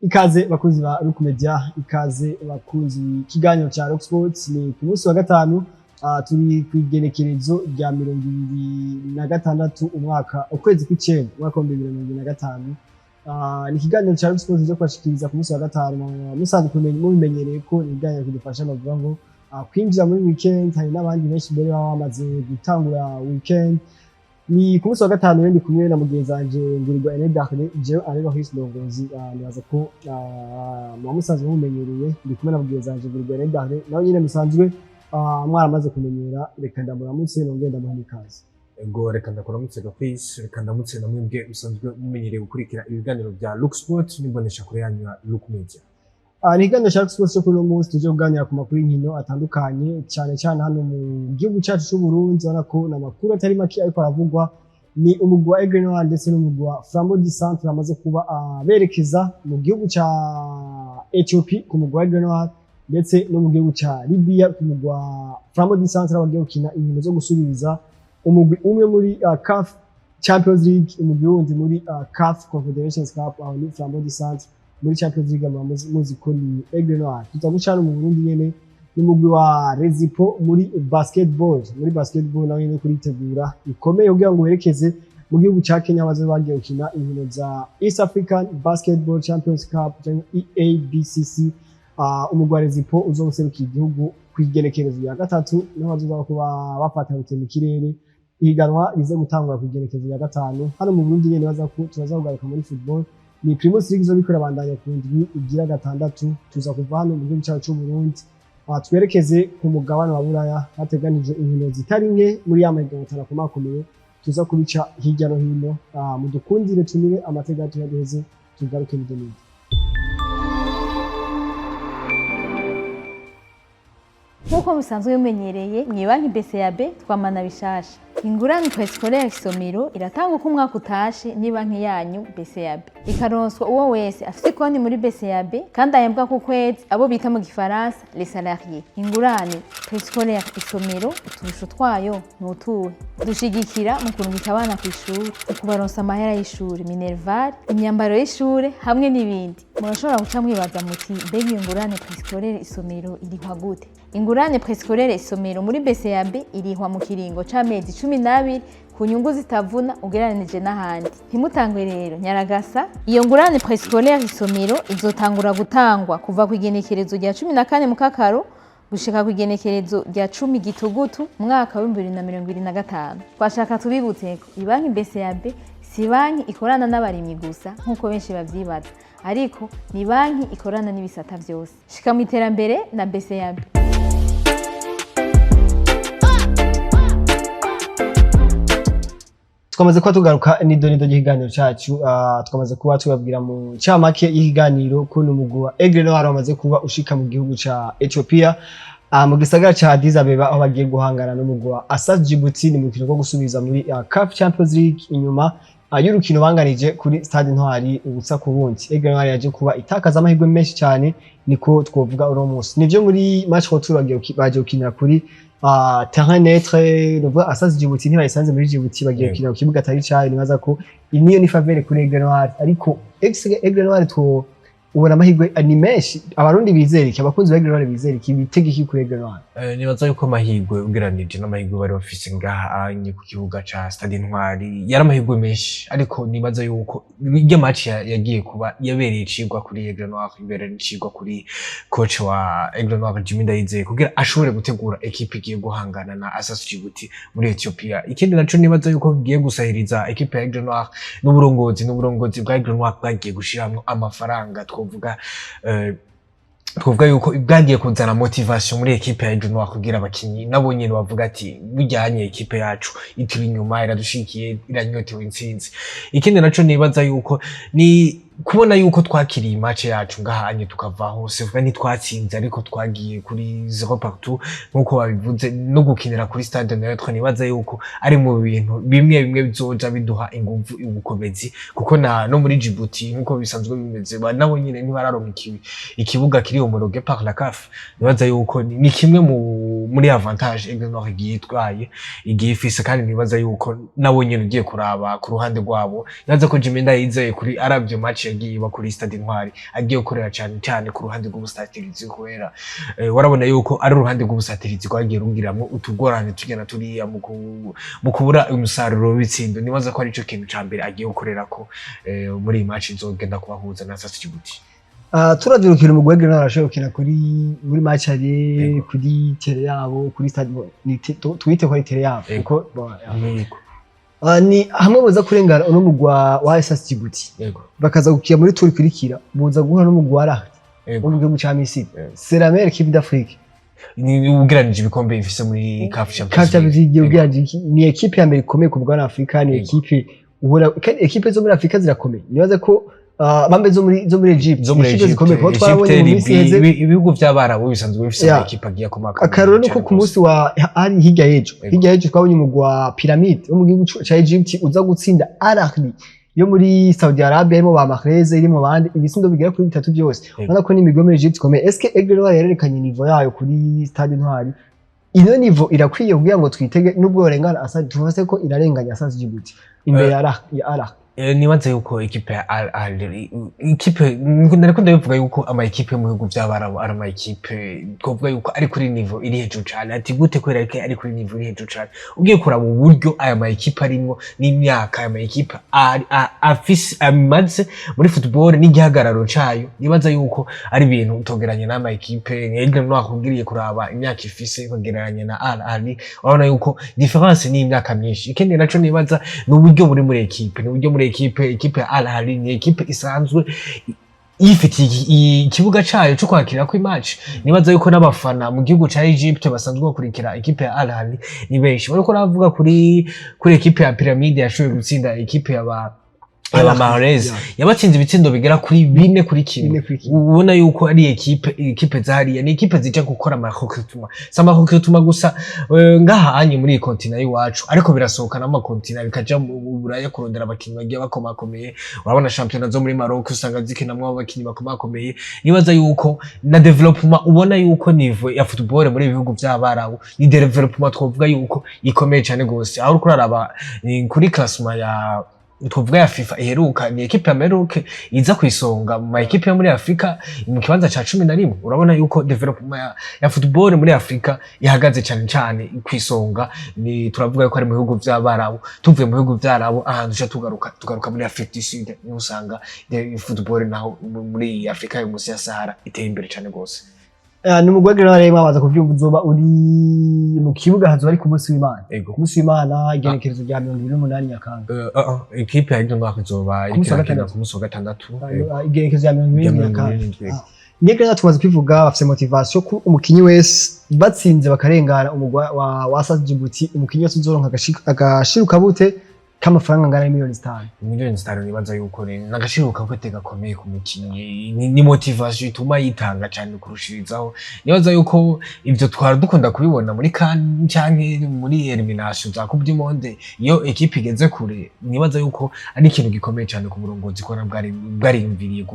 Ikaze bakunzi ba Rock Media, ikaze bakunzi ikiganiro ca Rock Sports. Ni ku munsi wa gatanu, turi ku igenekerezo rya 26 umwaka ukwezi kw'icenda, umwaka wa 2025. Ni ikiganiro ca Rock Sports cyo kubashikiriza ku munsi wa gatanu. Musanzwe mubimenyereye ko ni ikiganiro kidufasha, bavuga ngo kwinjira muri weekend. Hari n'abandi benshi mbere baba bamaze gutangura weekend. Ni ku munsi wa gatanu rero, ndi kumwe na mugenzi wanje Ngurirwa Ene Darle, jewe Alain Maurice Ndongozi. Nibaza ko muba musanzwe mumenyereye. Ndi kumwe na mugenzi wanje Ngurirwa Ene Darle, nawe nyene musanzwe mwaramaze kumenyera. Reka ndamuramutse, nongere ndamuha n'ikaze. Ego, reka ndakuramutse Gapisi, reka ndamutse na mwebwe musanzwe mumenyereye gukurikira ibiganiro bya Look Sport n'imbonesha kure yanyu ya Look Media. Ni ikiganiro ca Rock Sports cyo kuri uno munsi tuje kuganira ku makuru y'inkino atandukanye, cyane cyane hano mu gihugu cyacu cy'u Burundi. Urabona ko ni amakuru atari make ariko aravugwa. Ni umugwi wa Aigle Noir ndetse n'umugwi wa Flambeau du Centre bamaze kuba berekeza mu gihugu ca Ethiopie ku mugwi wa Aigle Noir, ndetse no mu gihugu ca Libya ku mugwi wa Flambeau du Centre, bagiye gukina inkino zo gusubiriza, umugwi umwe muri CAF Champions League, umugwi wundi muri CAF Confederations Cup. Aho ni Flambeau du Centre. Muri Champions League muba muzi ko ni Aigle Noir. Tuza guca hano mu Burundi nyene, n'umugwi wa Rezipo muri basketball. Muri basketball nawe nyene kuritegura ikomeye kugira ngo werekeze mu gihugu ca Kenya, baze bagiye gukina inkino za East African Basketball Champions Cup canke EABCC. Umugwi wa Rezipo uzoserukira igihugu kw'igenekerezo rya 3, niho bazoza kuba bafata rutema ikirere, ihiganwa rize gutangura kw'igenekerezo rya 5. Hano mu Burundi nyene baza ku turaza kugaruka muri football, ni Primus League izobikora bandanya ku ndwi igira gatandatu. Tuza kuva hano mu gihugu cyacu cy'u Burundi, twerekeze ku mugabane wa Buraya, hateganijwe inkino zitari nke muri ya mahiganwa atanu akomakomeye. Tuza kubica hirya no hino. Mudukundire tumire amateka tuyaduheze, tugaruke n'ibyo. Nk'uko musanzwe bimenyereye, mu banki BCAB twamana bishasha. Ingurane préscolaire isomero iratanga uko umwaka utashe ni banki yanyu BCAB, ikaronswa uwo wese afise konti muri BCAB kandi ahembwa ku kwezi, abo bita mu gifaransa les salariés. Ingurane préscolaire isomero, uturusho twayo ni utuhe? Dushigikira mu kurungika abana ku ishuri, mu kubaronsa amahera y'ishuri, minerval, imyambaro y'ishure hamwe n'ibindi. Murashobora guca mwibaza muti: "Mbega iyo ngurane préscolaire isomero irihwa gute?" Ingurane préscolaire isomero muri BCAB irihwa mu kiringo c'amezi 12 ku nyungu zitavuna ugereranije n'ahandi. Ntimutangwe rero, nyaragasa. Iyo ngurane préscolaire isomero izotangura gutangwa kuva ku igenekerezo rya 14 Mukakaro gushika ku igenekerezo rya 10 Gitugutu umwaka wa 2025. Twashaka tubibutse ko ibanki BCAB si banki ikorana n'abarimyi gusa nk'uko benshi bavyibaza, ariko ni banki ikorana n'ibisata vyose. Shika mu iterambere na BCAB. Twamaze kuba tugaruka n'idonido ry'ikiganiro cacu. Twamaze kuba tubabwira mu ncamake y'ikiganiro ko ni umugwi wa Aigle Noir wamaze kuba ushika mu gihugu ca Ethiopia, mu gisagara ca Addis Abeba, aho bagiye guhangana n'umugwi wa Asas Djibouti. Ni mu rukino rwo gusubiza muri CAF Champions League, inyuma y'urukino banganije kuri Stade Intwari 0-0. Aigle Noir yaje kuba itakaza amahirwe menshi cyane, niko twovuga uno munsi. Nivyo, muri match retour bagiye gukinira kuri terrain neutre, nuvuga Asas Djibouti ntibayisanze muri Djibouti, bagiye gukinira ku kibuga atari cayo. Nibaza ko niyo ni faveur kuri Aigle Noir, ariko Aigle Noir two ubona amahirwe ni menshi. Abarundi bizera iki? Abakunzi ba Aigle Noir bizera iki? Bitega iki kuri Aigle Noir? Nibaza yuko amahirwe, ugereranije n'amahirwe bari bafise ngaha anye ku kibuga ca Stade Intwari, yari amahirwe menshi, ariko nibaza yuko irya match yagiye kuba yabereye icigwa kuri Aigle Noir, ibereye icigwa kuri coach wa Aigle Noir Jimmy Ndayizeye, kugira ashobore gutegura equipe igiye guhangana na Asas Djibouti muri Ethiopia. Ikindi naco nibaza yuko kigiye gusahiriza equipe ya Aigle Noir n'uburongozi bwa Aigle Noir bwagiye gushiramwo amafaranga, twovuga yuko bwagiye kuzana motivation muri equipe ya Aigle Noir, kugira abakinyi nabo nyene bavuga ati: "Bijyanye equipe yacu ituri inyuma, iradushikiye, iranyotewe intsinzi." Ikindi naco nibaza yuko ni kubona yuko twakiriye match yacu ngahanye tukavaho, c'est vrai ntitwatsinze, ariko twagiye kuri 0 partout nkuko babivuze, no gukinira kuri stade neutre, nibaza yuko ari mu bintu bimwe bimwe bizoja biduha inguvu, ubukomezi, kuko na no muri Djibouti nkuko bisanzwe bimeze, nabo nyene ntibararonka ikibuga kiri homologué par la CAF. Nibaza yuko ni kimwe muri avantage Aigle Noir igiye itwaye, igiye ifise. Kandi nibaza yuko nabo nyene ugiye kuraba ku ruhande rwabo, nibaza ko Jimmy Ndayizeye kuri aravyo match yagiye iba kuri Stade Intwari, agiye gukorera cyane cyane ku ruhande rw'ubusatirizi, kubera warabona yuko ari uruhande rw'ubusatirizi rwagiye rugiramwo utugorane tugenda turiya mu kubura umusaruro w'ibitsindo. Nibaza ko ari ico kintu ca mbere agiye gukorerako muri iyi match izogenda kubahuza na SAS Djibouti. Turavye urukino umugwi wa Aigle Noir arashoboye gukina kuri muri match aller kuri terrain yabo, kuri stade, twite ko ari terrain yabo, kuko bon, ya. Ni hamwe boza kurengana uno mugwi wa SAS Djibouti, bakaza gukina muri tour ikurikira, boza guhura n'umugwi wa Al Ahly wo mu gihugu ca Misiri. C'est la meilleure équipe d'Afrique. Ni ugereranije ibikombe bifise muri CAF Champions CAF Champions League. League. Ugereranije ni équipe ya mbere ikomeye ku mugabane wa Afurika, ni équipe ubona kandi équipe zo muri Afurika zirakomeye. Nibaze ko bambe zo muri Egypt, zo muri équipe zikomeye, kuko Egypte, twarabonye mu minsi Libye, iheze. Ibihugu vy'Abarabu bisanzwe bifise ama équipe agiye akomakomeye Akarorero nuko cane ku gose. munsi wa hari hirya y'ejo, hirya y'ejo twabonye umugwi wa Pyramide wo mu gihugu ca Egypt uza gutsinda Al Ahly yo muri Saudi Arabia, irimo ba Mahrez, irimo bandi, ibitsindo bigera kuri bitatu byose. Urabona ko n'imigwi yo muri Egypt ikomeye. Est-ce que Aigle Noir yerekanye niveau yayo kuri Stade Intwari? Ino niveau irakwiye kugira ngo twitege nubwo yorengana asa, tufase ko irarenganya SAS Djibouti imbere ya Al Ahly? Nibaza yuko équipe ya Al Ahly, équipe nariko ndabivuga yuko ama équipe yo mu bihugu vy'Abarabu ari ama équipe twovuga yuko ari kuri niveau iri hejuru cane. Ati gute? Kubera ko ari kuri niveau iri hejuru cane, ugiye kuraba uburyo aya ma équipe arimwo n'imyaka aya ma équipe afise amaze muri football n'igihagararo cayo, nibaza yuko ari ibintu utogeranya n'ama équipe. Aigle Noir kubwiriye kuraba imyaka ifise ukagereranya na Al Ahly, urabona yuko différence ni imyaka myinshi. Ikindi naco nibaza ni uburyo buri muri équipe, ni uburyo muri équipe. Équipe ya Al Ahly ni équipe isanzwe yifitiye ikibuga cayo co kwakirako i match. Nibaza yuko n'abafana mu gihugu ca Egypte basanzwe bakurikira équipe ya Al Ahly ni benshi. Bariko ravuga kuri équipe ya Pyramide yashoboye gutsinda équipe ya ba Al Ahly, Mahrez, yabatsinze ibitsindo bigera kuri 4-1. 4-1. Ubona yuko ari équipe zahariya ni équipe zija gukora ama recrutement, si ama recrutement gusa ngaha anye muri iyi continent y'iwacu, ariko birasohoka n'ama continent bikaja mu Buraya kurondera abakinyi bagiye bakomakomeye. Urabona shampiyona zo muri Maroc usanga zikinamwo abakinyi bakomakomeye. Nibaza yuko na développement, ubona yuko niveau ya football muri ibi bihugu vy'Abarabu ni développement twovuga yuko ikomeye cane gose. Aho uriko uraraba ni kuri classement ya twovuga ya FIFA iheruka, ni équipe ya Maroc iza kwisonga mu ma équipe yo muri Afrika mu kibanza ca 11. Urabona yuko développement ya football muri Afrika ihagaze cane cane kwisonga, ni turavuga yuko ari mu bihugu vy'Abarabu. Tuvuye mu bihugu vy'Abarabu, ahantu tuca tugaruka muri Afrique du Sud, niho usanga football naho muri Afrika yo munsi ya Sahara iteye imbere cane gose. Ni umugwi wa rero baza kuvyumva uzoba uri mu kibuga, hazoba ari ku munsi w'Imana. Ku munsi w'Imana, igenekerezo rya 28 Nyakanga. Équipe ya Aigle Noir izoba Ku munsi wa irakina gatandatu. ku munsi wa gatandatu. Yego. Igenekerezo rya mirongo Rya ibiri mirongo Nyakanga. ibiri n'indwi, yego. Niyo rero tumaze kwivuga, bafise motivation ko umukinyi wese batsinze bakarengana umugwi wa SAS Djibouti, umukinyi wese uzoronka agashirukabute k'amafaranga angana na miliyoni 5. Miliyoni 5, nibaza yuko ni n'agaciro kakwete gakomeye ku mukinyi, ni motivation ituma yitanga cyane kurushirizaho. Nibaza yuko ivyo twara dukunda kubibona muri CAN canke muri élimination za Coupe du Monde iyo équipe igeze kure. Nibaza yuko ari ikintu gikomeye cyane ku burongozi kubona bwariyumviriye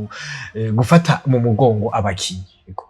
gufata mu mugongo abakinyi. Yego.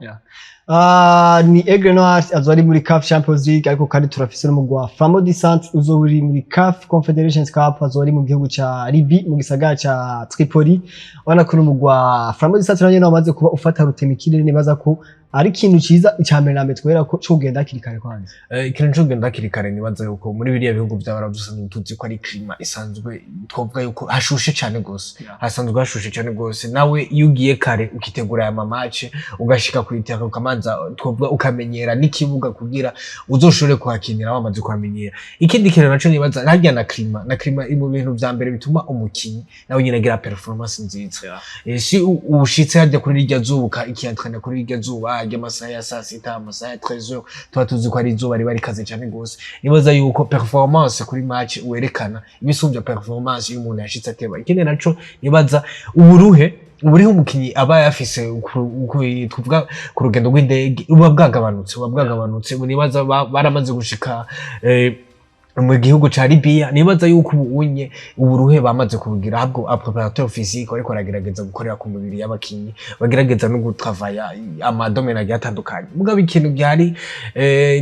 Ni Aigle Noir azoba ari muri CAF Champions League, ariko kandi turafise n'umugwi wa Flambeau du Centre uzoba uri muri CAF Confederations Cup, azoba ari mu gihugu ca Libye, mu gisagara ca Tripoli. Urabona ko n'umugwi wa Flambeau du Centre nawo nyene wamaze kuba ufata rutemikirere. Nibaza ko ari ikintu ciza, ica mbere na mbere twera ko co kugenda hakiri kare kwanza. Ikintu co kugenda hakiri kare, nibaza yuko muri biriya bihugu vy'Abarabu dusanzwe tuzi ko ari climat isanzwe, twovuga yuko hashushe cane gose. Hasanzwe hashushe cane gose. Nawe iyo ugiye kare ukitegura aya ma match, ugashika kwiteka, ukamanza twovuga ukamenyera n'ikibuga kugira uzoshobore kuhakinira wamaze kuhamenyera. Ikindi kintu naco nibaza harya na climat iri mu bintu vya mbere bituma umukinyi nawe nyine agira performance nziza. Si ushitse harya kuri rirya zuba, ikiyantrena kuri rirya zuba ry'amasaha ya saa sita, amasaha ya 13, tuba tuzi ko ari izuba riba rikaze cane gose. Nibaza yuko performance kuri match werekana ibisumbya performance y'umuntu yashitse ateba. Ikindi naco nibaza, uburuhe umukinyi aba yafise tuvuga ku rugendo rw'indege buba bwagabanutse. Ubu nibaza baramaze gushika mu gihugu ca Libya. Nibaza yuko ubu unye uburuhe bamaze kubugira, ahubwo préparateur physique ariko aragerageza gukorera ku mubiri y'abakinyi, bagerageza no gutravaya ama domaine agiye atandukanye. Mugabo ikintu gihari,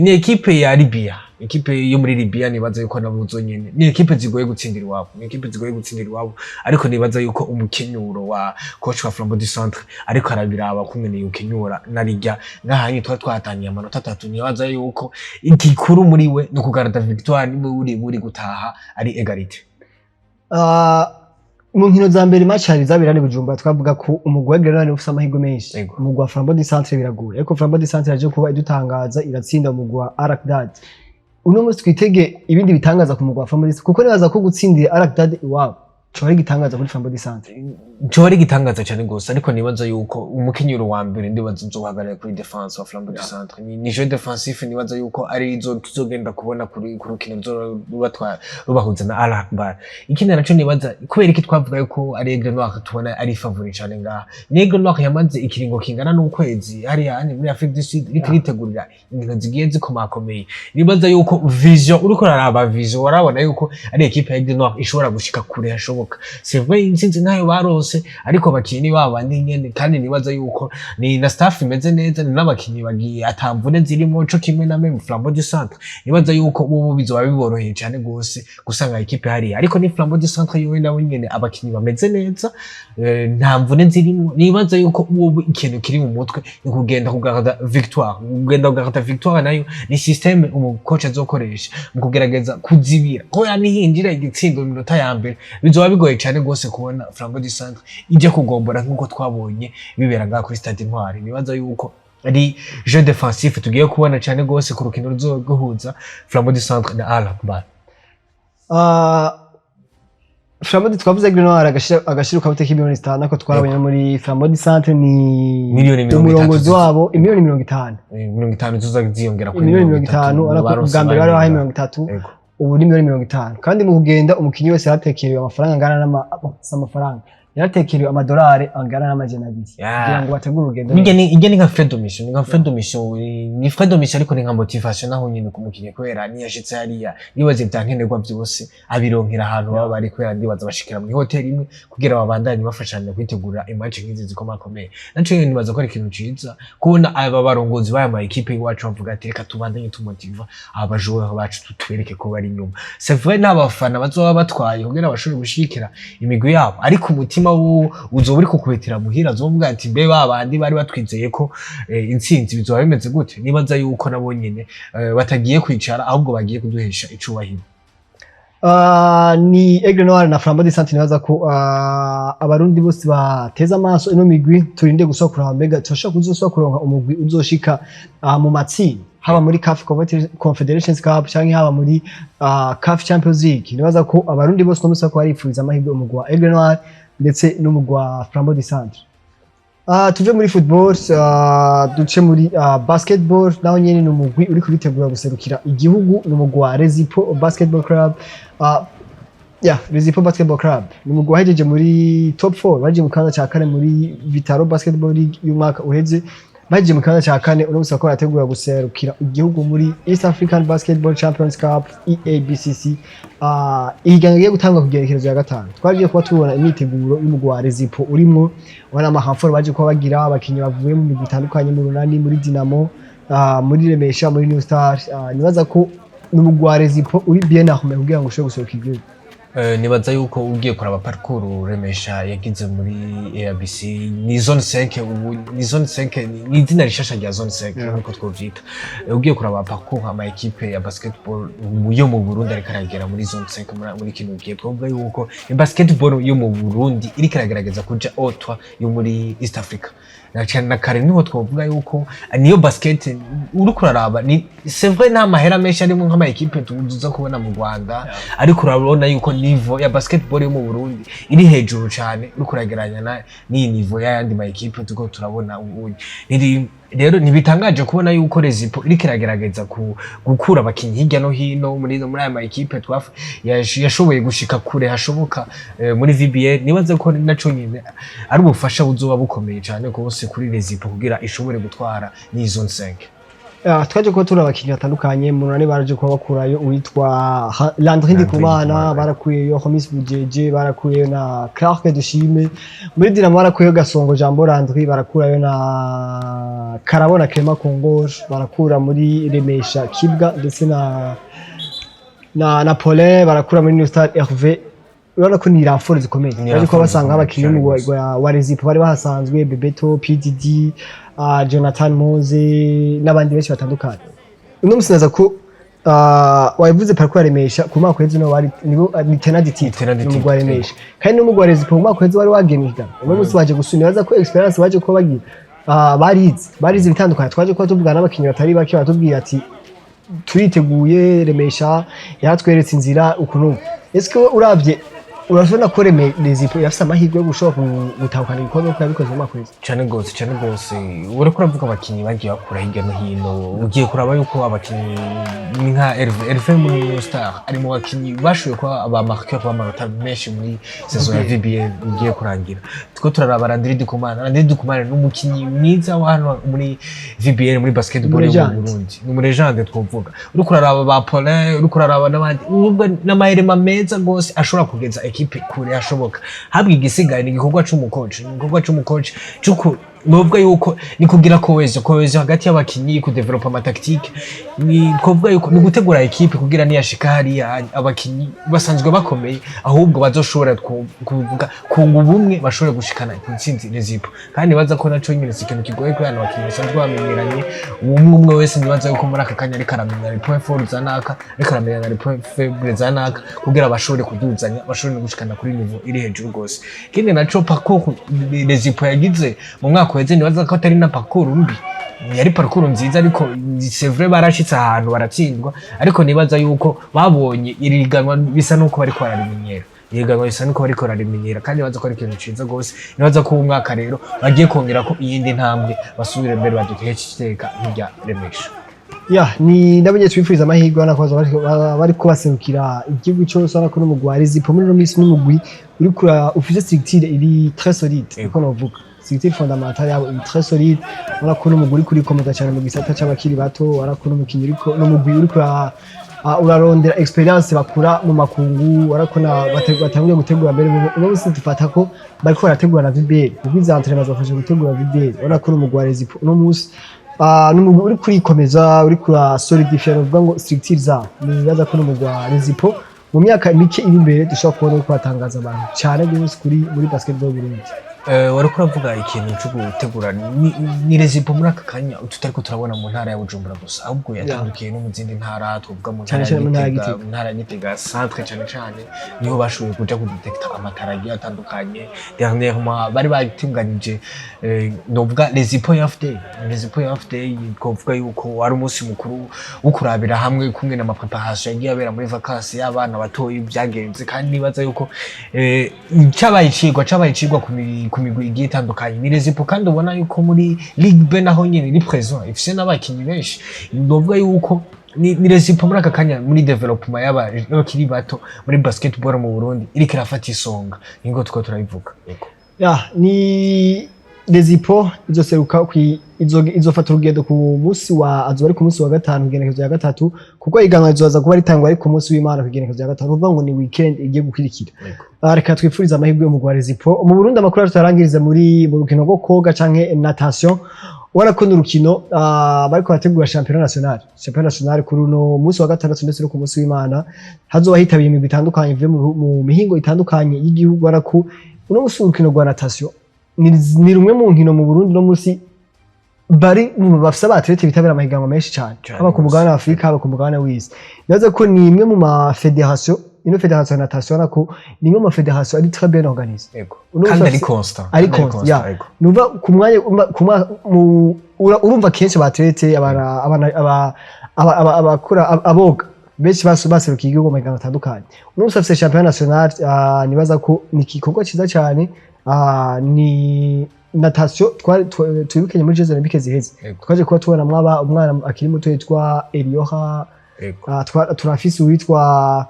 ni équipe ya Libya. Équipe yo muri Libya nibaza yuko nabo nyene ni équipe zigoye gutsindira iwabo, ni équipe zigoye gutsindira iwabo, ariko nibaza yuko umukenyuro wa coach wa Flambeau du Centre ariko arabiraba kumwe yukenyura narijya nk'ahanyu twari twatangiye amanota 3. Nibaza yuko igikuru muri we ni ukugarda victoire, niba uri buri gutaha ari égalité. Mu nkino za mbere, match hari zabera ni Bujumbura, twavuga ko umugwi wa Aigle Noir ufise amahirwe menshi. Umugwi wa Flambeau du Centre biragoye, ariko Flambeau du Centre yaje kuba idutangaza, iratsinda umugwi wa Al Wydad. Uno munsi twitege ibindi bitangaza ku mugwi wa Flambeau du Centre, kuko nibaza ko gutsindira Al Wydad iwabo coba ari igitangaza kuri Flambeau du Centre. Coba ari igitangaza cyane gose, ariko nibaza yuko umukenyuro wa mbere ndibaza uzohagarara kuri défense wa Flambeau du Centre. Ni jeu défensif, nibaza yuko ari izo tuzogenda kubona kuri ku rukino ruba rubahuza na Al Akbar. Ikindi naco nibaza, kubera iki twavuga yuko ari Aigle Noir tubona ari favori cyane ngaha, ni Aigle Noir yamaze ikiringo kingana n'ukwezi hariya hano muri Afrique du Sud iriko iritegurira inkino zigiye zikomakomeye. Nibaza yuko vision, uriko uraraba vision, warabona yuko ari équipe ya Aigle Noir ishobora gushika kure hashoboka. C'est vrai, intsinzi ntayo barose, ariko abakinyi babo bandi nyene, kandi nibaza yuko ni na staff imeze neza, ni n'abakinyi bagiye atamvune zirimo, co kimwe na même Flambeau du Centre. Nibaza yuko ubu bizoba biboroheye cyane gose gusanga équipe hariya, ariko ni Flambeau du Centre yowe nabo nyene abakinyi bameze neza, nta mvune zirimo. Nibaza yuko ubu ikintu kiri mu mutwe ni kugenda kugarda victoire. Kugenda kugarda victoire nayo ni système umukocha azokoresha mu kugerageza kuzibira ko yanihinjira igitsindo mu minota ya mbere, bizoba bigoye cyane gose kubona Flambeau du Centre ijya kugombora nk'uko twabonye bibera ngaha kuri Stade Intwari. Nibaza yuko ari jeu défensif tugiye kubona cyane gose ku rukino ruzoguhuza Flambeau du Centre na Al Akbar. Flambeau, twavuze Aigle Noir agashira ukabute k'imiliyoni 5, ariko twarabonye muri Flambeau du Centre ni Miliyoni 30. Umurongozi wabo imiliyoni 50. 50 ziza ziyongera kuri Imiliyoni 50, ariko baronse ubwa mbere bari bahaye barenga. 30. Yego. Ubu ni miliyoni 50. Kandi mu kugenda, umukinyi wese yaratekerewe amafaranga angana n'ama, si amafaranga, yaratekerewe amadolari angana n'200 kugira ngo bategure urugendo. Nijya ni ijya ni nka frais de mission, ni nka frais de mission, ni frais de mission, ariko ni nka motivation naho nyine ku mukinyi, kubera niyashitse hariya nibaze ibya nkenerwa byose abironkera ahantu baba bari, kubera ndibaza bashikira muri hoteli imwe kugira babandanye bafashanya kwitegura imatch nk'izi zikomakomeye. Naco nyene nibaza ko ari ikintu ciza kubona aba barongozi b'aya ma équipe iwacu bavuga ati: "Reka tubandanye tumotiva aba joueurs bacu, tubereke ko bari inyuma." C'est vrai, n'abafana bazoba batwaye kugira bashobore gushigikira imigwi yabo, ariko umutima wo uzoba uri kukubitira muhira, azovuga ati: "Mbe ba bandi bari batwizeye ko intsinzi bizoba bimeze gute?" Nibaza yuko nabo nyene batagiye kwicara, ahubwo bagiye kuduhesha icubahiro. Ni Aigle Noir na Flambeau du Centre. Nibaza ko abarundi bose bateze amaso ino migwi, turinde gusa kuraba mbega turashobora kuzosubira kuronka umugwi uzoshika mu matsinda, haba muri CAF Confederations Cup canke haba muri CAF Champions League. Nibaza ko abarundi bose no musi ko barifuriza amahirwe umugwi wa Aigle Noir ndetse n'umugwi wa Flambeau du Centre. Tuve muri football, duce muri basketball. Naho nyene ni umugwi uri kubitegura guserukira igihugu, ni umugwi wa Rezipo Basketball Club. Yeah, Rezipo Basketball Club ni umugwi wahejeje muri top 4, baje mu kibanza ca kane muri Vitaro Basketball League y'umwaka uheze, bahejeje mu kibanza ca kane. Uno musi bariko barategura guserukira igihugu muri East African Basketball Champions Cup, EABCC. Ihiganwa rigiye gutangwa ku gerekezo ya gatanu. Twagiye kuba tubona imyiteguro y'umugwi wa Rezipo urimwo, ubona amahamforo baje kuba bagira, abakinyi bavuye mu migwi itandukanye, mu Runani, muri Dinamo, muri Remesha, muri New Star. Nibaza ko ni umugwi wa Rezipo uri bien armé kugira ngo ushobore guseruka igihugu. Nibaza yuko ugiye kuraba parcours Remesha yagize muri ABC, ni zone 5 ubu, ni zone 5, ni izina rishasha rya zone 5 nkuko twovyita. Ugiye kuraba parcours ama équipe ya basketball yo mu Burundi ariko aragera muri zone 5 muri kino gihe, twovuga yuko basketball yo mu Burundi iriko iragerageza kuja otwa yo muri East Africa na cyane na kare. Niho twovuga yuko niyo basket uriko uraraba, ni c'est vrai, nta mahera menshi arimo nk'ama équipe tuza kubona mu Rwanda, ariko urabona yuko niveau ya basketball yo mu Burundi iri hejuru cyane uriko urageranya na n'iyi niveau y'ayandi ma équipe tuko turabona ubu. Rero ntibitangaje kubona yuko Rezipo iriko iragerageza gukura abakinyi hirya no hino muri aya ma équipe yashoboye gushika kure hashoboka muri VBA. Nibaze ko naco nyine ari ubufasha buzoba bukomeye cyane rwose kuri Rezipo kugira ishobore gutwara n'iyi zone 5. Twaje kuba turi abakinnyi batandukanye mu Runani, baraje kuba bakurayo uwitwa Landry Ndikumana, Ndikumana. Barakuyeyo Homis Bujeje, barakuyeyo na Clark Dushime. Muri Dinamo barakuyeyo Gasongo Jambo Landry, barakurayo na Karabona Clement Kongor, barakura muri Remesha Kibwa ndetse na Paulin, barakura muri New Star Hervé. Urabona ko ni renfort zikomeye. Ni Baje kuba renfort basanga zikomeye abakinnyi cyane b'umugwi gose. wa Rezipo bari bahasanzwe, Bebeto, PDD, Jonathan Moze n'abandi benshi batandukanye. Uno musi naza ko wabivuze, parcours ya Remesha ku mwaka uheze, nibo bari nibo ni tenant du titre. Tenant du n'umugwi wa titre. Remesha, kandi n'umugwi wa Rezipo mu mwaka uheze wari wagiye mu higanwa. Uno musi baje gusubira, baza ko expérience baje kuba bagira, barize ibitandukanye. Twaje kuba tuvugana n'abakinnyi batari bake, batubwira ati: "Turiteguye, Remesha yaratweretse inzira ukuntu." Ese ko uravye urabona ko Rezipo irafise amahirwe yo gushobora gutahukana igikombe kuko yabikoze mu mwaka uheze? Cane gose, cane gose. Uriko uravuga abakinyi bagiye bakura hirya no hino, ugiye kuraba yuko abakinyi ni nka Hervé. Hervé muri New Star ari mu bakinyi bashoboye kuba aba marqueur b'amanota menshi muri saison ya VBL igiye kurangira. Tuko turaraba Landry Ndikumana. Landry Ndikumana ni umukinyi mwiza wa hano muri VBL, muri basketball yo mu Umulégende. Burundi, ni umulégende twovuga. Uriko uraraba ba Paulin, uriko uraraba n'abandi, nubwo n'amahirema meza gose ashobora kugeza équipe kure hashoboka. Habwa igisigaye ni igikorwa c'umukoci, ni igikorwa c'umukoci c'uku novuga yuko ni kugira cohésion hagati y'abakinyi, kudevelopa amatactique, ni twovuga yuko ni gutegura équipe kugira niyashika hariya abakinyi basanzwe bakomeye, ahubwo bazoshobora kuvuga kunga ubumwe, bashobore gushikana ku ntsinzi Rezipo. Kandi nibaza ko naco nyene si ikintu kigoye, kubera abakinyi basanzwe bamenyeranye. Umwe umwe wese nibaza yuko muri aka kanya ariko aramenya les points forts za naka, ariko aramenya na les points faibles za naka, kugira bashobore kuduzanya, bashobore no gushikana kuri niveau iri hejuru gose. Ikindi naco, parcours Rezipo yagize mu mwaka uheze, nibaza ko atari na parcours mbi, yari parcours nziza. Ariko c'est vrai, barashitse ahantu baratsindwa, ariko nibaza yuko babonye iri higanwa bisa nuko bariko bararimenyera. Ihiganwa bisa nuko bariko bararimenyera, kandi nibaza ko ari ikintu ciza gose. Nibaza ko uwu mwaka rero bagiye kongera ko iyindi ntambwe, basubire mbere baduheshe iteka nk'irya Remesha. Ya, ni nabonye twifuriza amahirwe, urabona ko bari kubaserukira igihugu cyose. Urabona ko n'umugwi wa Rezipo muri ino minsi n'umugwi uri kura ufise structure iri très solide. Uko novuga, structure fondamentale yabo iri très solide. Urabona ko n'umugwi uri kurikomeza cyane mu gisata c'abakiri bato. Urabona ko n'umukinyi uriko n'umugwi uri kura urarondera expérience bakura mu makungu. Urabona ko batanguye gutegura mbere. Uno munsi dufata ko bariko barategura na VBL, kuko izi entraînement zibafasha gutegura VBL. Urabona ko n'umugwi wa Rezipo uno munsi n'umugwi uri kurikomeza, uri kura solidifier, uvuga ngo structure zabo. Nibaza ko n'umugwi wa Rezipo mu myaka mike iri imbere dushobora kubona ko batangaza abantu cyane rwose kuri muri basketball Burundi. Wariko uravuga ikintu co gutegura. Ni Rezipo muri aka kanya tutariko turabona mu ntara ya Bujumbura gusa, ahubwo yatandukiye no mu zindi ntara, twovuga mu Cyane ntara ya cyane mu ntara ya Gitega. Gitega. Mu ntara ya Gitega centre cyane cyane niho bashoboye kuja kudetekta amatara agiye atandukanye. Dernièrement bari batunganije novuga Rezipo Youth Day. Rezipo Youth Day twovuga yuko wari umunsi mukuru wo kurabira hamwe kumwe na préparation yagiye abera muri vacances y'abana batoyi byagenze. Kandi nibaza yuko cabaye icigwa ku migwi igiye itandukanye. Ni Rezipo kandi ubona yuko muri Ligue B naho nyene iri présent, ifise n'abakinyi benshi. Novuga yuko ni Rezipo muri aka kanya muri développement y'abakiri bato muri basketball mu Burundi iriko irafata isonga, niko tuko turabivuga. Yego. Ya, ni Rezipo izoseruka izofata urugendo ku munsi wa azoba ari ku munsi wa gatanu, igenekerezo ya gatatu, kuko iganwa rizoza kuba ritangwa ari ku munsi w'Imana ku igenekerezo ya gatanu, uvuga ngo ni weekend igiye gukurikira. Yego. Reka twifurize amahirwe yo wa Rezipo mu Burundi. Amakuru yacu turarangiriza muri mu rukino rwo koga canke natation. Ubona ko ni urukino bariko barategura championnat national kuri uno munsi wa gatandatu ndetse no ku munsi w'Imana. Hazoba hitabiye imigwi itandukanye ivuye mu mihingo itandukanye y'igihugu. Ubona ko uno munsi urukino rwa natation ni rumwe mu nkino mu Burundi no munsi bari mu bafise abathlètes bitabira amahiganwa menshi cyane, Cane haba ku gose. mugabane wa Afurika, haba ku mugabane w'isi. Nibaza ko ni imwe mu ma fédération, ino fédération ya natation, ubona ko ni imwe mu ma fédération ari très bien organisée. Yego. Uno Kandi munsi ari constant. Ari Kandi constant, ya. Yego. Nuva ku mwanya ku urumva kenshi abathlètes abakora aboga benshi baserukiye igihugu mu mahiganwa atandukanye. Uno munsi afise championnat national. Nibaza ko ni igikorwa ciza cyane. Ni natation twari twibukanye muri Jeux Olympiques ziheze. Yego. Twaje kuba tubona mwaba umwana akiri muto yitwa Elioha. Yego. Turafise uwitwa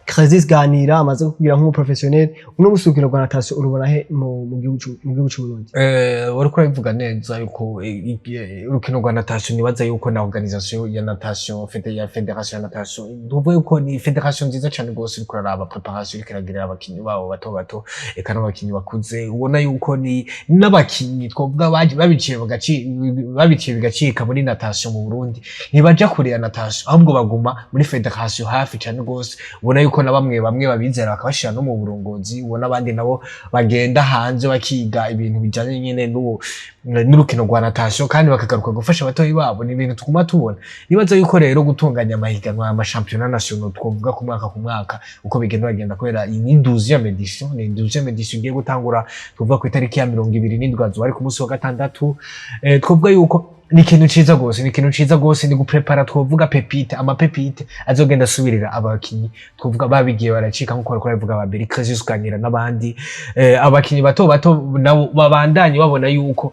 Crisis Ganira amaze kugira nk'umuprofessionnel. Uno musi urukino rwa natation urubona he mu gihugu c'u Burundi? Wariko urabivuga neza yuko urukino rwa natation, nibaza yuko na organisation ya natation ya fédération ya natation, nduvuga yuko ni fédération nziza cane gose. Uriko uraraba préparation iriko iragirira abakinyi babo bato bato, eka n'abakinyi bakuze, ubona yuko ni n'abakinyi twovuga babiciye bigacika muri natation mu Burundi, ntibaja kure ya natation, ahubwo baguma muri fédération hafi cane gose. Ubona yuko na bamwe bamwe babizera bakabashira no mu burongozi, ubona abandi nabo bagenda hanze bakiga ibintu bijanye nyene n'urukino rwa natation, kandi bakagaruka gufasha abatoyi babo. Ni ibintu tuguma tubona. Nibaza yuko rero gutunganya amahiganwa, amashampiyona national, twovuga ku mwaka ku mwaka uko bigenda bagenda, kubera iyi ni 12e édition, ni 12e édition igiye gutangura, tuvuga ku itariki ya 27, azoba ari ku munsi wa gatandatu. Twovuga yuko ni ikintu ciza gose, ni ikintu ciza gose, ni guprepara, twovuga pépite, amapépites azogenda asubirira abakinyi twovuga babigiye baracika, nkuko bariko barabivuga ba Beri Crisis Ganira n'abandi. Abakinyi bato bato nabo babandanye babona yuko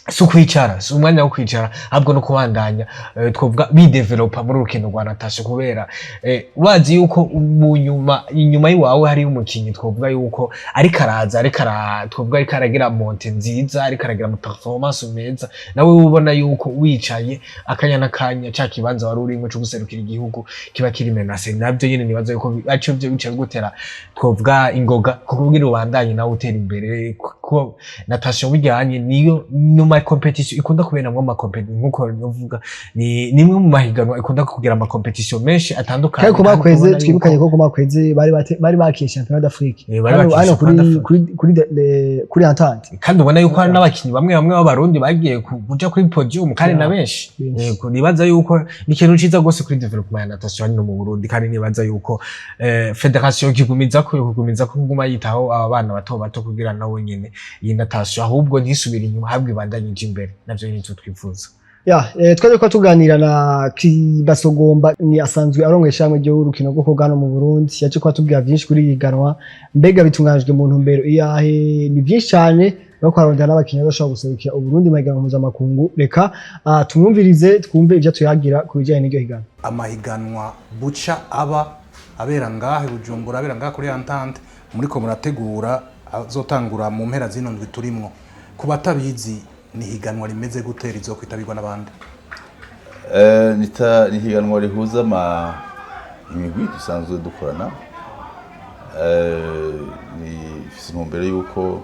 si ukwicara, si umwanya wo kwicara, ahubwo no kubandanya twovuga bidevelopa muri urukino rwa natation, kubera wazi yuko mu nyuma, inyuma y'iwawe hariyo umukinyi twovuga yuko ariko araza, ariko ara twovuga ariko aragira montée nziza, ariko aragira ama performance meza, nawe ubona yuko wicaye akanya n'akanya ca kibanza wari urimwo co guserukira igihugu kiba kiri menacé. Navyo nyene nibaza yuko aco vyo bica bigutera, twovuga, ingoga kugira ubandanye nawe utera imbere, kuko natation bijyanye niyo no ma compétition ikunda kuberamwo ama compétition, nkuko nuvuga ni nimwe mu mahiganwa ikunda kugira ama compétition menshi atandukanye. Kandi ku mwaka Kandi uheze, ubona twibukanye ko ku mwaka uheze bari bakiye championnat d'Afrique. Bari hano bakiye hano kuri championnat d'Afrique. kuri Entente. Kandi ubona yuko hari n'abakinyi bamwe bamwe b'Abarundi bagiye kuja kuri podium, kandi na benshi. Benshi. Yego, nibaza yuko ni ikintu ciza gose kuri développement ya natation hano mu Burundi, kandi nibaza yuko fédération kigumiza ko kuguma yitaho aba bana bato bato, kugira nabo nyene iyi natation ahubwo ntisubire inyuma, ahubwo ibandanye ija imbere. Navyo nivyo twifuza. Ya, twaje kuba tuganira na Kibasogomba, ni asanzwe arongoye ishirahamwe ry'urukino rwo koga hano mu Burundi. Yaje kuba tubwira vyinshi kuri iyi higanwa, mbega bitunganijwe mu ntumbero iyahe? Ni vyinshi cyane bariko bararondera n'abakinyi bashobora guserukira Uburundi mu mahiganwa mpuzamakungu. Reka tumwumvirize, twumve ivyo tuyagira ku bijanye n'iryo higanwa. Amahiganwa buca aba abera ngahe Bujumbura, abera ngaha kuri Entente, muriko murategura, azotangura mu mpera zino ndwi turimwo. Ku batabizi, ni higanwa rimeze gute, rizokwitabirwa n'abandi? Ni higanwa rihuza imigwi dusanzwe dukorana. Ni ifise intumbero y'uko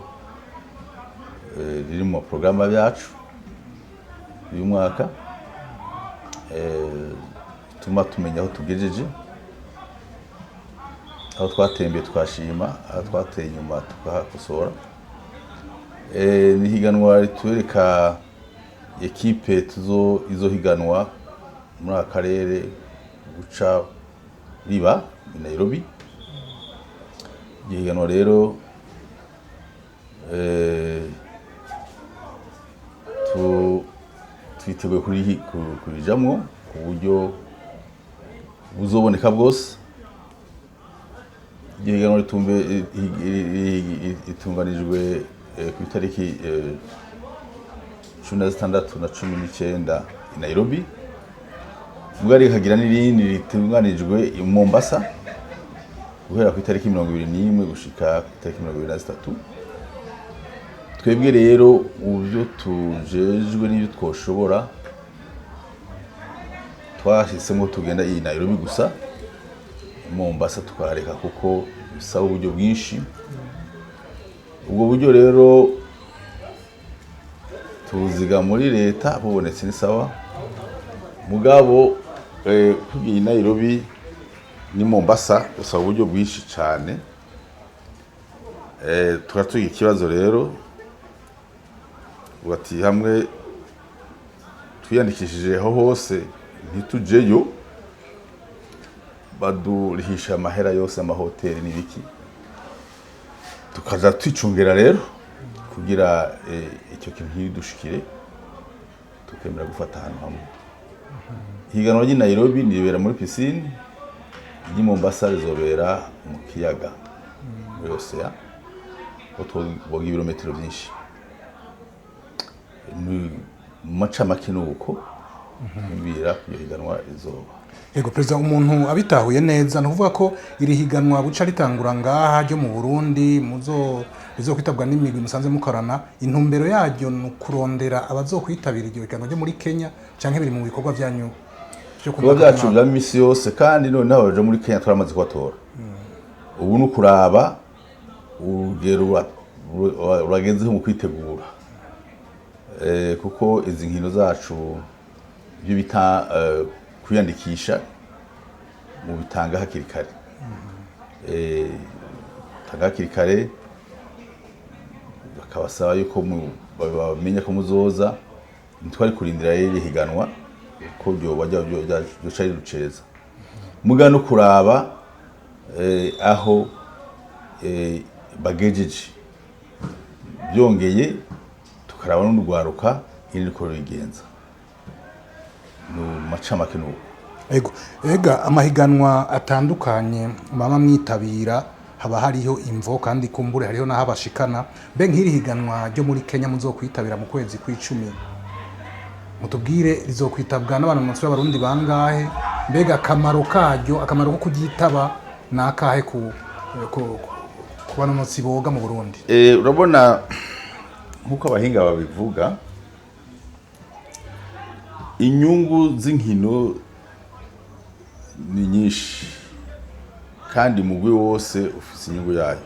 riri mu maporogaramu yacu y'uyu mwaka, ituma tumenya aho tugejeje, aho twatembeye twashima, aho twateye inyuma tukahakosora. Ni higanwa ritwereka équipe tuzo izohiganwa muri aka karere, guca riba i Nairobi. Iryo higanwa rero twiteguye kurijamwo ku buryo buzoboneka bwose. Iryo higanwa ritunganijwe ku itariki 16 na 19 i Nairobi, mbwa rikagira n'irindi ritunganijwe i Mombasa guhera ku itariki 21 gushika ku itariki 23. Twebwe rero mu byo tujejwe n'ibyo twoshobora, twahisemo tugenda iyi Nairobi gusa, Mombasa tukahareka kuko bisaba uburyo bwinshi. Ubwo buryo rero tuziga muri leta, bubonetse ni sawa. Mugabo tugiye i Nairobi ni Mombasa usaba uburyo bwinshi cyane. Tukaba tugira ikibazo rero bati hamwe twiyandikishije aho hose ntitujeyo, badurihisha amahera yose, amahoteli n'ibiki, tukaza twicungera rero kugira icyo kintu ntidushikire, tukemera gufata ahantu hamwe. Ihiganwa ry'i Nairobi niribera muri piscine, iry'i Mombasa rizobera mu kiyaga, muri océan, aho twoga ibirometero byinshi. Ni mu macamake ni uko mbwira iryo higanwa rizoba. Yego perezida, umuntu abitahuye neza, ni ukuvuga ko iri higanwa buca ritangura ngaha ryo mu Burundi, muzo rizokwitabwa n'imigwi musanze mukorana, intumbero yaryo ni ukurondera abazokwitabira iryo higanwa ryo muri Kenya, canke biri mu bikorwa vyanyu vyo ku Ibikorwa mwaka byacu ku bya mwaka? misi yose. Kandi noneho abaja muri Kenya twaramaze kubatora. Ubu ni ukuraba urugero uragezeho mu kwitegura. Kuko izi nkino zacu, ibyo bita kwiyandikisha, mu bitanga hakiri kare. Tanga hakiri kare, bakabasaba yuko bamenya ko muzoza. Ntitwari kurindira rero iri higanwa ko ryoba ryoca rirucereza, muga no kuraba aho bagejeje. Byongeye tukaraba n'urwaruka iri riko rurigenza. Mu macamake nuko. Ego, ega amahiganwa atandukanye mama mwitabira haba hariho imvo, kandi kumbure hariho n'aho abashikana. Mbe nk'iri higanwa ryo muri Kenya muzokwitabira mu kwezi kw'icumi, mutubwire, rizokwitabwa n'abantu munsi b'Abarundi bangahe? Mbega akamaro karyo, akamaro ko kuryitaba ni akahe ku banonotsi boga mu Burundi? Urabona, nk'uko abahinga babivuga, inyungu z'inkino ni nyinshi, kandi umugwi wose ufise inyungu yayo.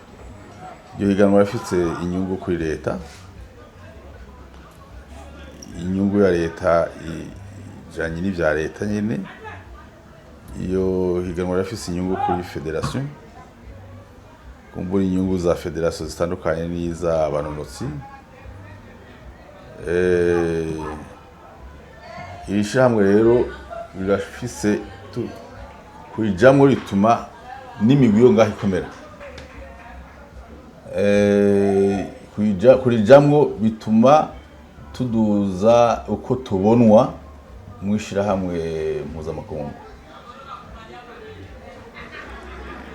Iryo higanwa rifise inyungu kuri leta. Inyungu ya leta ijanye n'ivya leta nyene. Iyo higanwa rifise inyungu kuri fédération, kumbura inyungu za fédération zitandukanye n'iz'abanonotsi. Iri shyirahamwe rero rirafise kurijamwo rituma n'imigwi yo ngaho ikomera. Kurijamwo bituma tuduza uko tubonwa mu ishyirahamwe mpuzamakungu,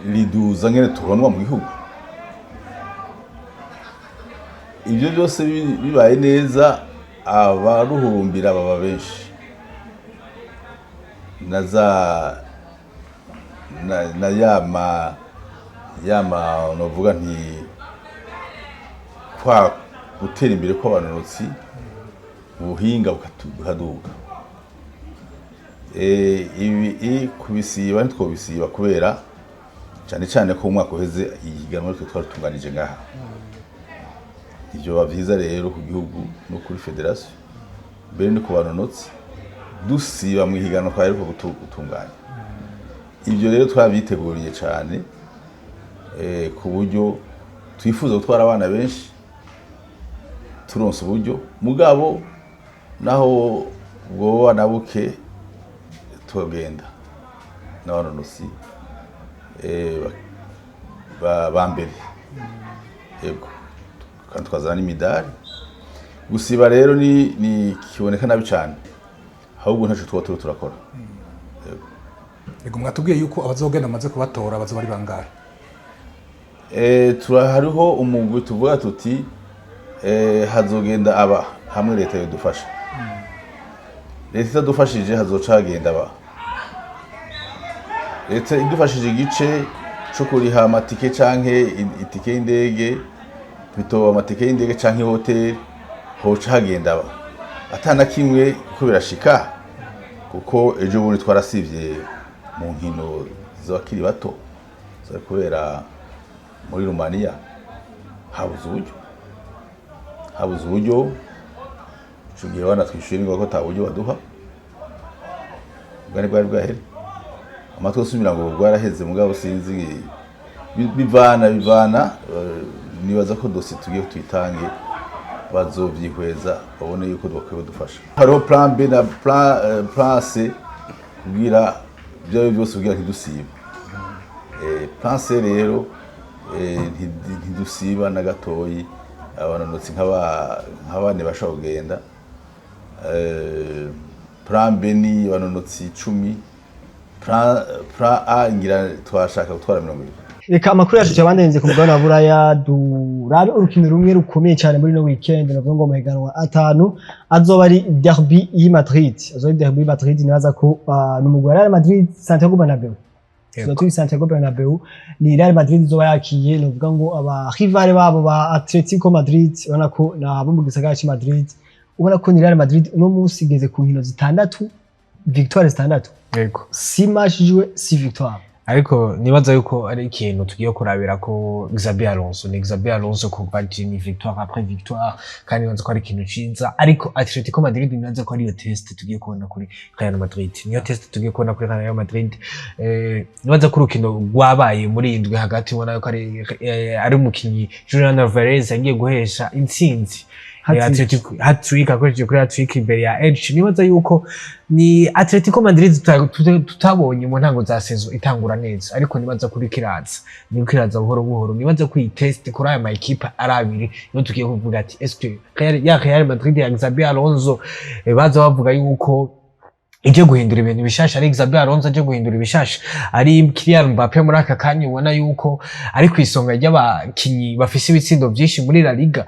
riduza ngene tubonwa mu gihugu. Ibyo byose bibaye neza, abaruhurumbira baba benshi, na za na yama novuga nti kwa gutera imbere kw'abanonotsi, ubuhinga bukaduga. Ibi kubisiba ntitwobisiba, kubera cyane cyane ko umwaka uheze ihiganwa twe twaritunganije ngaha. Ivyo biba vyiza rero ku gihugu no kuri fédération, mbere no ku banonotsi, dusiba mu ihiganwa twaheruka gutunganya. Ibyo rero twabyiteguriye cyane, ku buryo twifuza gutwara abana benshi turonse uburyo. Mugabo naho bwoba na buke, tugenda n'abanonotsi ba mbere, yego, kandi tukazana n'imidari. Gusiba rero ni kiboneka nabi cyane, ahubwo ntaco tuba turiko turakora. Ego, mwatubwiye yuko abazogenda bamaze kubatora, bazoba ari bangahe? Hariho umugwi tuvuga tuti hazogenda aba, hamwe leta yodufasha. Leta itadufashije, hazoca hagenda aba. Leta idufashije igice co kuriha amatike canke itike y'indege, bitoba amatike y'indege canke hoteli, hoca hagenda aba. Atana kimwe kuko birashika, kuko ejo bundi twarasivye mu nkino z'abakiri bato zari kubera muri Rumaniya, habuze uburyo, habuze uburyo. Ico gihe banatwishuye ni ko ata buryo baduha. Ubwo bwari bwahere amatwi asubira ngo bwaraheze, mugabo sinzi. Bivana, nibaza ko dossier tugiye tuyitange, bazovyihweza babone yuko bakwiye kudufasha. Hariho plan B na plan C, kugira ibyo ari byo byose, kugira ntidusibe. Plan C rero, ntidusiba na gatoyi. Abanonotsi nk'abane bashobora kugenda. Plan B ni abanonotsi 10. Plan A ngira twashaka gutwara 20. Reka amakuru yacu tuyabandanirize ku mugabane wa Buraya, durabe urukino rumwe rukomeye cyane muri no weekend. Navuga ngo amahiganwa atanu azoba ari derby y'i Madrid, azoba ari derby y'i Madrid. Nibaza ko ni umugwi wa Real Madrid, Santiago Bernabeu. Tuzoba turi Santiago Bernabeu, ni Real Madrid izoba yakiye, novuga ngo aba rival babo ba Atletico Madrid. Ubona ko nabo mu gisagara cy'i Madrid, ubona ko ni Real Madrid uno munsi igeze ku nkino zitandatu, victoire zitandatu, six match joué, six victoire. Ariko nibaza yuko ari ikintu tugiye kurabira ko Xabi Alonso, ni Xabi Alonso kuva ni victoire après victoire, kandi nibaza ko ari ikintu ciza. Ariko Atletico Madrid, nibaza ko ariyo test tugiye kubona kuri Real Madrid, niyo test tugiye kubona kuri Real Madrid. Nibaza ko urukino rwabaye muri iyi ndwi hagati, ubona yuko ari umukinyi Julian Alvarez yagiye guhesha intsinzi Hat-trick. Atletico, hat-trick, akoresheje kuri hat-trick imbere ya Elche. Nibaza yuko ni Atletico Madrid tutabonye mu ntango za saison itangura neza, ariko nibaza kuri kiraza, ni kiraza buhoro buhoro. Nibaza ko iyi test kuri aya ma équipe ari abiri niyo tugiye kuvuga ati: est-ce que Real Madrid ya Xabi Alonso, baza bavuga yuko ije guhindura ibintu bishasha, ari Xabi Alonso aje guhindura ibishasha, ari Kylian Mbappe muri aka kanya ubona yuko ari ku isonga ry'abakinyi bafise ibitsindo vyinshi muri La Liga,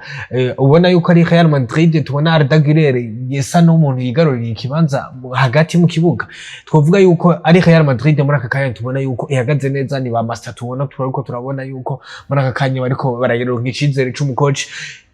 ubona yuko ari Real Madrid tubona Arda Güler yesa n'umuntu yigaruriye ikibanza hagati mu kibuga, twovuga yuko ari Real Madrid muri aka kanya tubona yuko ihagaze neza. Ni ba master tubona, turariko turabona yuko muri aka kanya bariko bararonka icizere c'umukoci.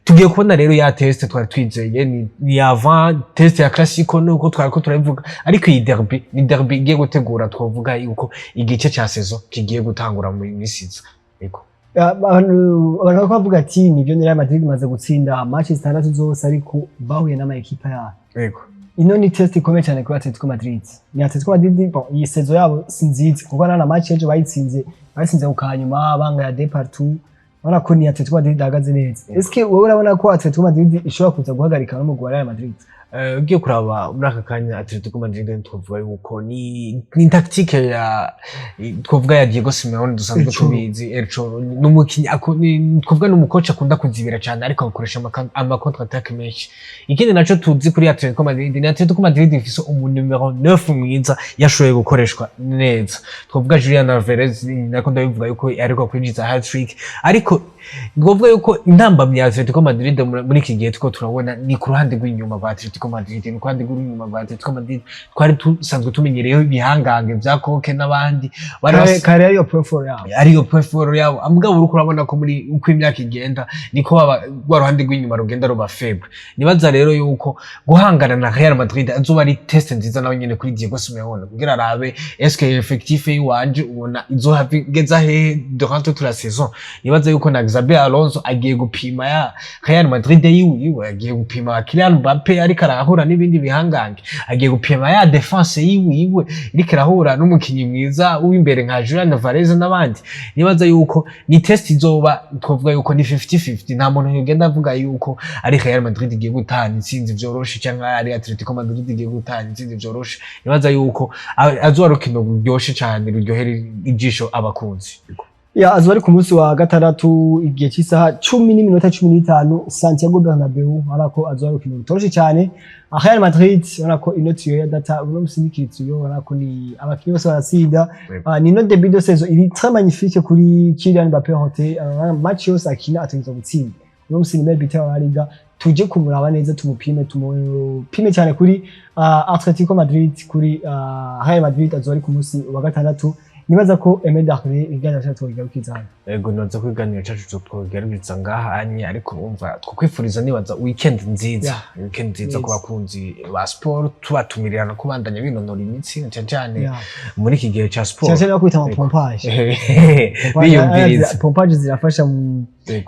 Tugiye kubona rero ya test twari twizeye, ni avant test ya Clasico nuko twari ko turabivuga, ariko iyi derby ni derby igiye gutegura, twavuga yuko igice ca saison kigiye gutangura mu minsi iza. Yego. Abantu bariko bavuga ati nivyo, ni Real Madrid imaze gutsinda match zitandatu zose, ariko bahuye n'ama équipe yabo. Ino ni test ikomeye cyane kuri Atletico Madrid. Ni Atletico Madrid, bon, iyi saison yabo si nziza, kuko nana match ejo bayitsinze ku kanyuma, bangaya deux partout. Urabona ko ni Atletico Madrid ihagaze neza. Est-ce que wowe urabona ko Atletico Madrid ishobora kuza guhagarika n'umugwi wa Real Madrid? Ugiye kuraba muri aka kanya Atletico Madrid, twavuga yuko ni tactique ya, twavuga, ya Diego Simeone dusanzwe El Cholo. tubizi. El Cholo ni umukinyi twavuga ni umukoci akunda kuzibira cyane, ariko akoresha ama contre attaque menshi. Ikindi naco tuzi kuri Atletico Madrid, ni Atletico Madrid ifise umu numero 9 mwiza yashoboye gukoreshwa neza, twavuga Julian Alvarez, nako ndabivuga yuko ariko kwinjiza hat-trick. Ariko twavuga yuko intambamyi ya Atletico Madrid muri iki gihe tuko turabona ni ku ruhande rw'inyuma rwa Atletico Madrid, ni ku ruhande rw'inyuma rwa Atletico Madrid twari dusanzwe tumenyereyeho ibihangange vya Koke n'abandi bari Kare ariyo point fort yabo. Ariyo point fort yabo. Mugabo uriko urabona ko muri uko imyaka igenda niko baba rwa ruhande rw'inyuma rugenda ruba faible. Nibaza rero yuko guhangana na Real Madrid azoba ari test nziza nawe nyene kuri Diego Simeone, kugira arabe est-ce que effectif yiwanje ubona izohava igeza hehe durant toute la saison. Nibaza yuko na Xabi Alonso agiye gupima ya Real Madrid yiwiwe, agiye gupima Kylian Mbappe ariko arahura n'ibindi bihangange, agiye gupima ya défense yiwiwe iriko irahura n'umukinyi mwiza w'imbere nka Julian Alvarez n'abandi. Nibaza yuko ni test izoba, twavuga yuko ni 50-50. Nta muntu yogenda avuga yuko ari Real Madrid igiye gutahana intsinzi vyoroshe cyangwa ari Atletico Madrid igiye gutahana intsinzi vyoroshe. Nibaza yuko azoba rukino ruryoshe cane, ruryohera ijisho abakunzi. Ya, azoba ari ku munsi wa gatandatu igihe cy'isaha 10:15, Santiago Bernabeu. Urabona ko azoba ari urukino rutoroshe cyane. Real Madrid, urabona ko ino trio ya data uno musi ni trio, urabona ko ni abakinyi bose baratsinda. Ni ino début de saison iri très magnifique kuri Kylian Mbappé hote match yose akina ategerezwa gutsinda. Uno musi ni meilleur buteur wa La Liga. Tuje kumuraba neza, tumupime cyane kuri Atletico Madrid, kuri Real Madrid. Azoba ari ku munsi wa gatandatu. Nibaza ko Aimé Darley ibiganiro cyacu twobigarukiza hano. Ego, noza ko ibiganiro cyacu twobigaruriza ngaha anye, ariko umva twokwifuriza, nibaza, weekend nziza, weekend nziza ku bakunzi ba sport, tubatumirira no kubandanya binonora imitsi, na cyane cyane muri iki gihe ca sport. Cyane cyane bakubita ama pompage. Biyumviriza. Pompage zirafasha mu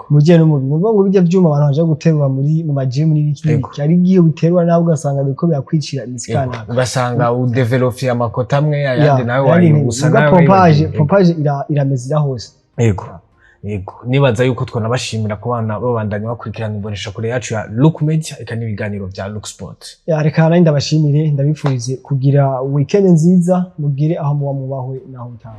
bijyanye n'umubiri. Ni ukuvuga ngo bijya byuma abantu baje guterura mu ma gym n'ibiki n'ibiki, hari igihe ubiterura nawe ugasanga biriko birakwicira imitsi kanaka. Ugasanga udevelopiye amakota amwe, ayandi nawe wayugusa nawe nawe pompage wibagiwe. Pompage iramezira hose. Yego, nibaza yuko twanabashimira ku bana babandanya bakurikirana imbonesha kure yacu ya Look Media, eka n'ibiganiro bya Look Sport. Ya, reka nanjye ndabashimire, ndabifurize kugira weekend nziza, mugire aho muba mubahwe naho mutaha.